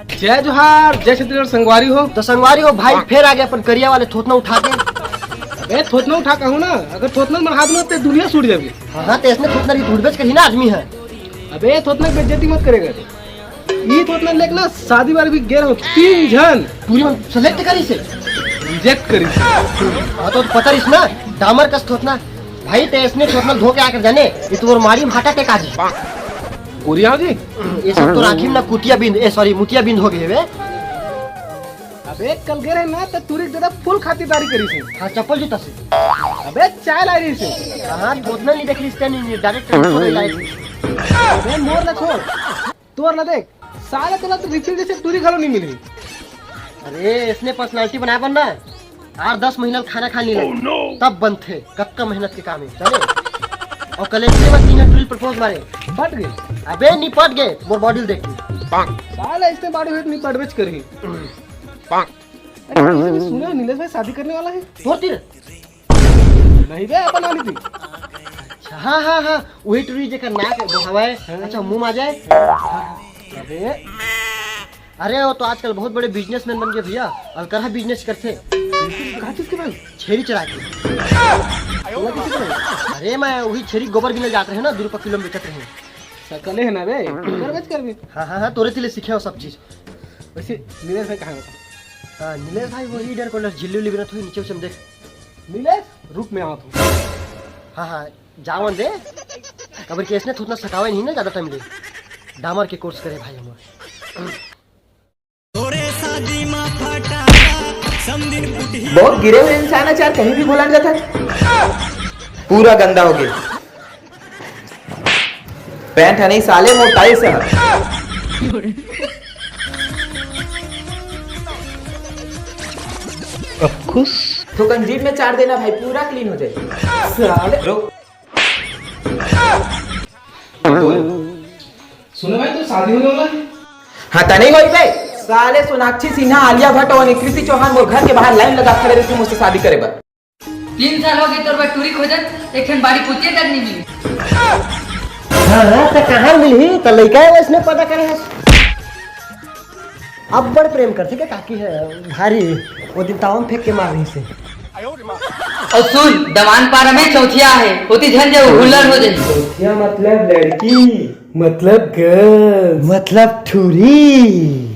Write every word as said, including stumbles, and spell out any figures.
जय जोहार, जय छत्तीसगढ़ संगवारी हो। तो संगवारी हो भाई, फेर आ गे अपन करिया वाले थोथना उठा के। अबे थोथना उठा कहूँ ना, अगर थोथना में हाथ में ते दुनिया छूट जाबे। हाँ, हाँ, ते इसने थोथना की ढूंढबेच कही ना आदमी है। अबे थोथना की बेइज्जती मत करेगा। ई थोथना लेके ना शादी वाले भी गे रहो, तीन झन। टूरी मन select करी से। Reject करी। हाँ, तो पता रहिस ना, डामर कस थोथना। भाई, ते इसने थोथना धो के आकर जाने, ये तो मारी भाटा टेका जी। गोरिया जी। ये सब तो राखी में ना कुतिया बिंद, ए, sorry, मुतिया बिंद हो गए बे। अबे, कल गे रहे ना, तो टूरी के दादा full खातिरदारी करी से। हाँ, चप्पल जूता से। अबे, चाय ला रही से। हाँ, थोथना नहीं देख रही से, नहीं, नहीं, direct transfer हो जाए। अबे, मोर ला छोड़। तोर ला देख, साले तोला तो refill जैसे टूरी घलो नहीं मिली। अरे, इसने personality बनाए बर ना, आठ दस महीना खाना खा ली ना, तब बनथे। कतका मेहनत के काम है, जाने? और कल इसने बस तीन टूरी propose मारे। पट गए। अबे, नहीं पट गए, मोर body देख के। साले इसने body weight नहीं पटबेच करही। अरे, किसी ने सुना है नीलेश भाई शादी करने वाला है? तोर तीर? नहीं बे, अपन वाली थी। अच्छा, हाँ, हाँ, हाँ, वही टूरी जेकर नाक हवाए, हाँ। अच्छा, मुंह में आ जाए। अरे, अरे, वो तो आजकल बहुत बड़े businessman बन गए भैया, अलकरहा business करथे। का चीज के भाई? छेरी चरा के। वो किसी के भाई? अरे, मैं वही छेरी गोबर बिनल जात रहे ना, दो रुपया किलो में बेचत रहे। सकले है ना बे, गोबर बेच कर भी। हाँ, हाँ, हाँ, तोरे तिले सीखे हो सब चीज। वैसे नीलेश भाई कहाँ है? हाँ, नीलेश भाई वही इधर को झिल्ली उल्ली बिनत हुई, नीचे उसे देख। नीलेश, रुक, मैं आवत हूँ। हाँ, हाँ, जावन दे। काबर कि इसने थोथना सटावे नहीं ना ज्यादा time ले। डामर के course करे भाई हमर। बहुत गिरे हुए इंसान है, चार कहीं भी भुला जाता है। पूरा गंदा हो गया। Pant है नहीं साले, मोर tights है। अब खुश? तो कंजीव में चार देना भाई, पूरा clean हो जाए। साले, रुक। सुनो भाई, तू शादी होने वाला है? हाँ, त नहीं होई बे। साले सोनाक्षी सिन्हा, आलिया भट्ट और कृति चौहान मोर घर के बाहर line लगा खड़े रहिथे मुझसे शादी करे बर। तीन साल हो गए तोर बर टूरी खोजत, एक ठन बाड़ी पुतिया तक नहीं मिली। हाँ, हाँ, त कहाँ मिलही? त लइका है, इसने पता करे है। अब्बड़ प्रेम करथे के काकी है भारी, वो दिन तावा म फेंक के मार रही से। और सुन, दमान पारा में चौथिया है, होती झन जे हुल्लड़ हो जाए। चौथिया मतलब लड़की, मतलब girls, मतलब ठुरी।